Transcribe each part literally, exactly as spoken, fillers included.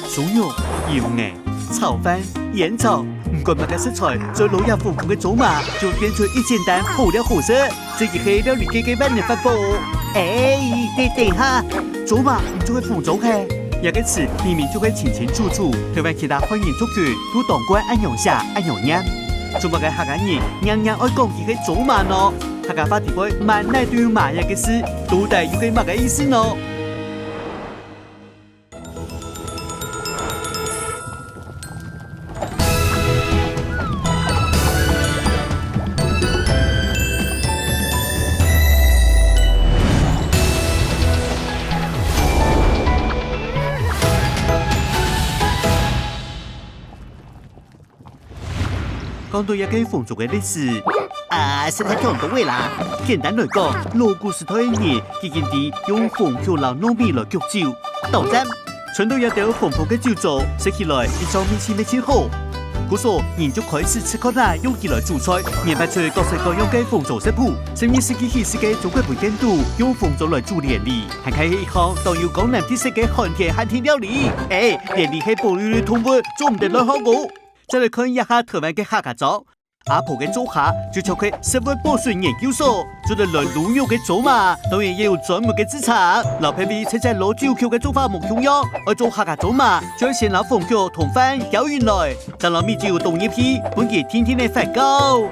酥肉、油艾、炒飯、煙腸，毋管麼个食材，只要摎這火炕个糟嫲，就變出一仙擔好料好食。這就係料理界个萬能法寶。哎，等等下，糟嫲毋就係紅糟係？這个詞明明就係清清楚楚，台灣其他漢人族群都當慣恁樣寫、恁樣唸。做麼个客家人硬硬愛講佢係糟嫲呢？客家話底背滿哪都有嫲這个字，到底又係麼个意思呢？ 講到這个紅糟个歷史，啊，實在忒多个啦。簡單來講，老古時代个人已經知用紅曲摎糯米來焗酒、當餡。傳到這兜紅紅个酒糟，食起來一嚐味緒乜盡好。故所，人就開始試看啊，用佢來煮菜，研發出各式各樣个紅糟食譜。十二世紀起時个中國文獻肚，用紅糟來煮蓮藕，還開係一項當有江南特色个寒天限定料理。哎，蓮藕係保育類動物，做毋得亂學哦。 再來看這下台灣个客家庄。阿婆个灶下就像係食物保存研究所，做得來滷肉个灶嫲，當然也有專門个製程，摎別位切切摎酒曲个做法無共樣。愛做客家灶嫲，就愛先摎紅曲同飯攪勻來，正摎米酒倒入去，分佢定定仔發酵。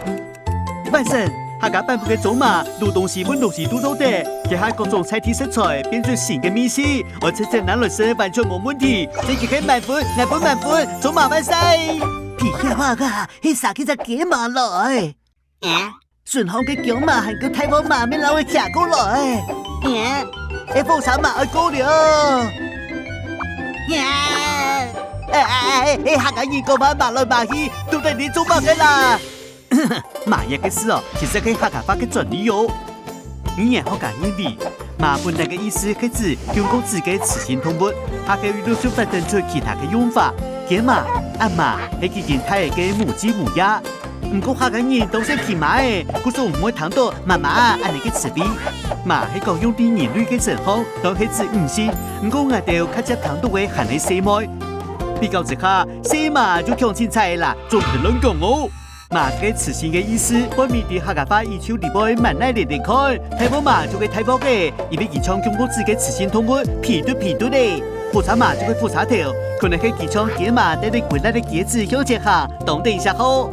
完成，客家版本个灶嫲，滷東西、燜東西都做得。這下各種在地食材變出新个味緒，愛切切拿來食完全無問題。這就係滿分，𠊎分滿分，灶嫲萬歲！ 皮鞋話啊，係啥个隻雞嫲來？啊？順風个薑嫲還過大鑊嫲，乜摎佢擎過來。啊？該火車嫲愛過了。啊？哎哎哎哎，客家人講話嫲來嫲去，到底你做麼个啦？嫲這个字哦，其實係客家話个專利哦。 語言學家認為，嫲本來个意思係指降過子个雌性動物，下後又陸續發展出其他个用法。雞嫲、鴨嫲係已經大了个母雞母鴨。毋過客家人當識起嫲仔，故所毋會聽到嫲嫲恁呢个詞彙。嫲係講用在人類个身項，當係指女性。毋過𠊎兜較輒聽到个還係細妹。比較之下，細嫲就強清采啦，做毋得亂講哦。 嫲个詞性个意思，背尾在客家話語句裡背滿哪連連看，大鑊嫲就係大鑊个，因為佢像降過子个雌性動物，肥嘟肥嘟个。火車嫲就係火車頭，可能係佢像雞嫲帶等歸辣个雞子向前行，當得人惜好。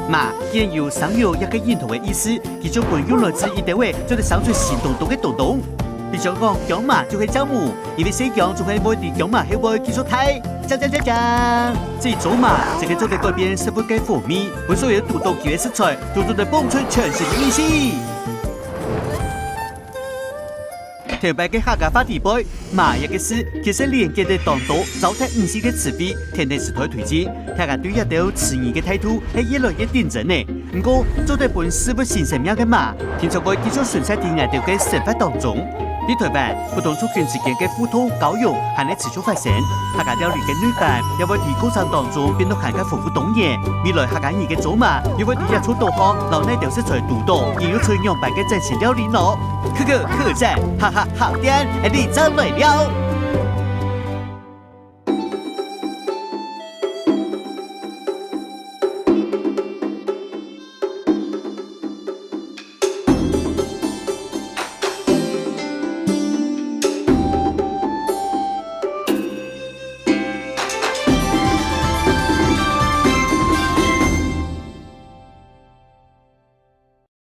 嫲既然有生育這个認同个意思， 佢就分用來指一兜仔做得生出新東東个東東。比將講，薑嫲就係薑母，因為細薑總係會在薑嫲後背繼續大。鏘鏘鏘鏘！這灶嫲就係做得改變食物个風味，分所有堵到佢个食材，都做得蹦出全新个味緒。頭擺个客家話底背，嫲這个字其實連結了當多糟蹋女性个詞彙，跈等時代推進，大家對這兜詞語个態度係越來越頂真呢。 毋過，做得分事物新生命个嫲，定著會繼續存在在𠊎兜个生活當中。在台灣，不同族群之間个互動交融還係持續發生。客家料理个內涵也會在過程當中變到還較豐富多元。未來客家人个灶嫲又會在這座島項摎哪兜食材堵著，又有出仰般个嶄新料理呢？可可可讚，哈哈，好店，𠊎等正來尞。